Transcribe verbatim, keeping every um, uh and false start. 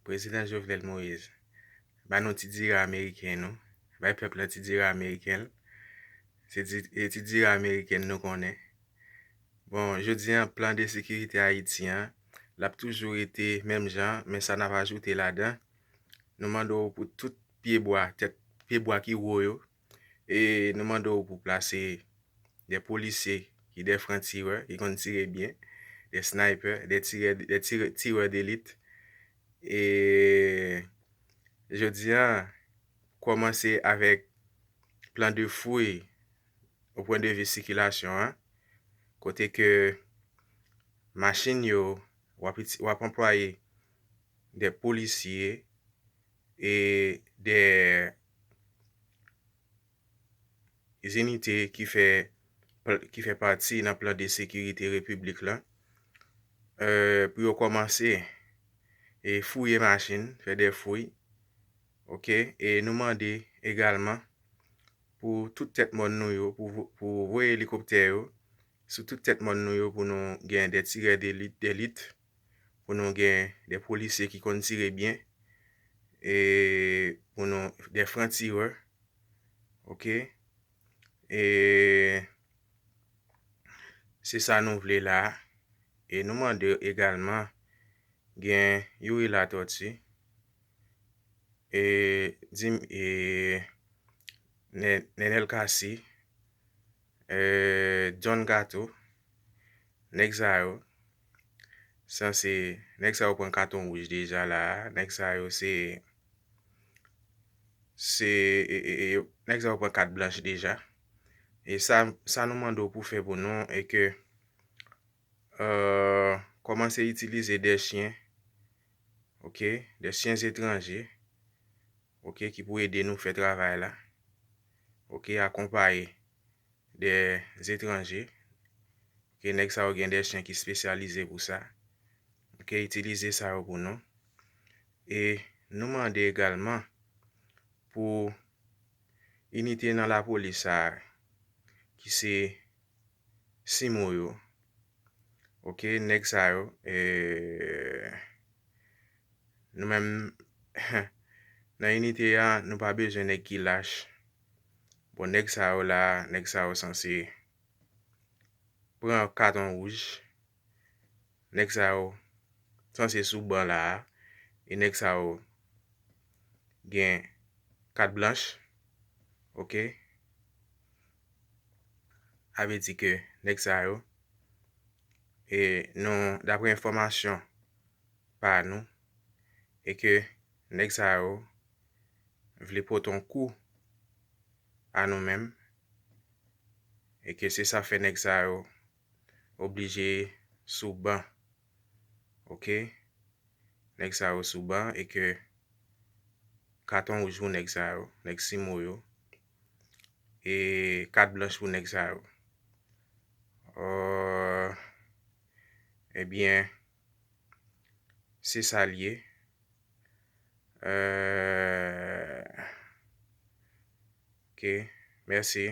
Prezidan Jovenel Moïse, ba nou ti dira ameriken nou. Bay pèp la ti dira ameriken l. Se ti, e ti dira ameriken nou konnen. Bon, jodi a, plan de sekirite Ayiti an, l ap toujou rete menm jan, men sa n ap ajoute ladan. Nou mande w pou tout pyebwa, tèt pyebwa ki wo yo. E nou mande w pou plase de polisye ki de fran tirè, ki konn tire byen, de sniper, de tirè, de tirè, tirè delit. E jodi a, kòmanse avèk plan de fouy o pwen de vi sikilasyon an, kote ke machin yo, w ap iti-, w ap anplwaye de polisye e de zinite ki fè, ki fè pati nan plan de sekirite repiblik la, euh, pou yo kòmanse e fouye machin, fè de fouy. Oke? E nou mande egalman pou tout tèt mòn nou yo, pou vo-, pou voye elikoptè yo sou tout tèt mòn nou yo pou nou gen de tirè delit, delit, pou nou gen de polisye ki konn tire byen, e pou nou, de fran tirè, oke? E se sa nou vle la. E nou mande egalman gen Youri Latortue, e, Dim-, e, Nen-, Nenel Cassy, e, John Gato, nèg sa yo, sanse, nèg sa yo pran katon wouj deja la, nèg sa yo se, se, e, e, e, nèg sa yo pran kat blanch deja. E sa, sa nou mande w pou fè pou nou, e ke, euh, kòmanse itilize de chyen, oke, de chyen etranje, oke, ki pou ede nou fè travay la, oke, akonpaye de etranje, oke, nèg sa yo gen de chyen ki espesyalize pou sa, oke, itilize sa yo pou nou. E nou mande egalman pou inite nan lapolis sa a, ki se simo yo. Oke, nèg sa yo, e, nou menm, nan inite a, nou pa bezwen nèg ki lach. Bon, nèg sa yo la, nèg sa yo sanse pran katon wouj. Nèg sa yo sanse sou ban la a, e nèg sa yo gen kat blanch, oke? A vle di ke nèg sa yo, e nou, daprè enfòmasyon pa nou, e ke nèg sa yo vle pote yon kou a nou menm, e ke se sa fè nèg sa yo oblije sou ban. Oke? Nèg sa yo sou ban e ke katon wouj pou nèg sa yo, nèg simo yo, e kat blanch pou nèg sa yo. Euh, ebyen, se sa l ye. Euh, oke, mèsi.